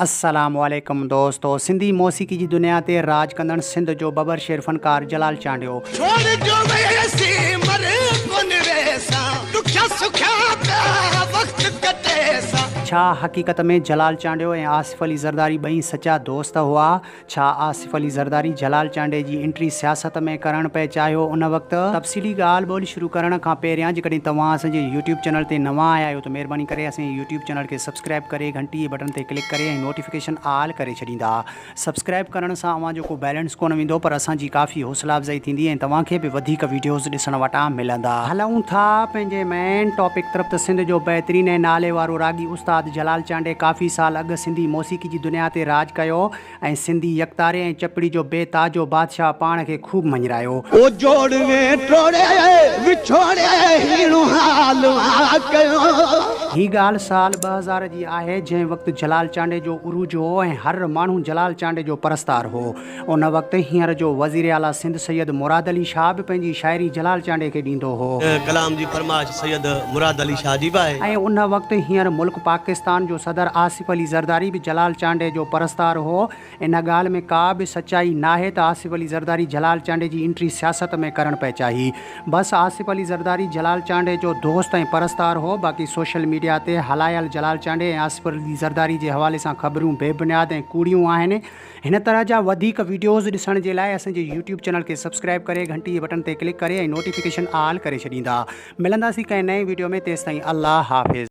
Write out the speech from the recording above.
السلام عليڪم دوستو سنڌي موسيقي جي دنيا تي راڄ ڪندڙ سنڌ جو ببر شير فنڪار جلال چانڊيو. ڇوڙ جو ويسين مر ڪون ويسان ڏکيا سکيا پيا وقت ڪٽيسان. ڇا حقيقت ۾ جلال چانڊيو ۽ آصف علي زرداري ٻئي سچا دوست هئا؟ ڇا آصف علي زرداري جلال چانڊئي جي انٽري سياست ۾ ڪرڻ پئي چاهيو ان وقت؟ تفصيلي ڳالهه ٻولهه شروع ڪرڻ کان پهريان جيڪڏهن توهان اسان جي يوٽيوب چينل تي نوان آيا آهيو ته مهرباني ڪري اسان جي يوٽيوب چينل کي سبسڪرائيب ڪري گهنٽي جي بٽڻ تي ڪلڪ ڪري ۽ نوٽيفڪيشن آل ڪري ڇڏيندا. سبسڪرائيب ڪرڻ سان اوهان جو ڪو بيلنس ڪونه ويندو پر اسان جي ڪافي حوصلا افزائي ٿيندي ۽ توهان کي به وڌيڪ ويڊيوز ڏسڻ وٽان ملندا. هلون ٿا پنهنجي مين ٽاپڪ طرف ته سنڌ جو بهترين ۽ نالي وارو راڳي استاد جلال چانڊئي ڪافي سال اڳ سنڌي موسيقي جي دنيا تي راڄ ڪيو ۽ سنڌي يڪتاري ۽ چپڙي جو بي تاجو بادشاهه پاڻ کي خوب مڃرايو. او جوڙوين ٽوڙي وڇوڙي هيڻو حال آ ڪيو. هي ڳالهه سال 2000 جي آهي جنهن وقت جلال چانڊئي جو عروج هو ۽ هر ماڻهو جلال چانڊئي جو پرستار هو. ان وقت هينئر جو وزير اعليٰ سنڌ سيد مراد علي شاهه به پنهنجي شاعري جلال چانڊئي کي ڏيندو هو. ڪلام جي فرمائش سيد مراد علي شاهه جي به آهي. ۽ ان وقت هينئر ملڪ پاڪستان جو صدر آصف علي زرداري به جلال چانڊئي جو پرستار هو. ان ڳالهه ۾ ڪا به سچائي ناهي ته آصف علي زرداري جلال چانڊئي جي انٽري سياست ۾ ڪرڻ پئي چاهي. بس آصف علي زرداري جلال چانڊئي جو دوست ۽ پرستار هو. باقي سوشل ميڊيا تي هلايل جلال چانڊئي ۽ آصف علي زرداري جي حوالي سان خبرون بي بنياد ۽ ڪوڙيون آهن. هن طرح جا وڌيڪ وڊيوز ڏسڻ جي لاء اسان جي يوٽيوب چينل کي سبسڪرائيب ڪري گهنٽي جي بٽڻ تي ڪلڪ ڪري ۽ نوٽيفڪيشن آل ڪري ڇڏيندا. ملنداسين ڪنهن نئين وڊيو ۾ تيستائين الله حافظ.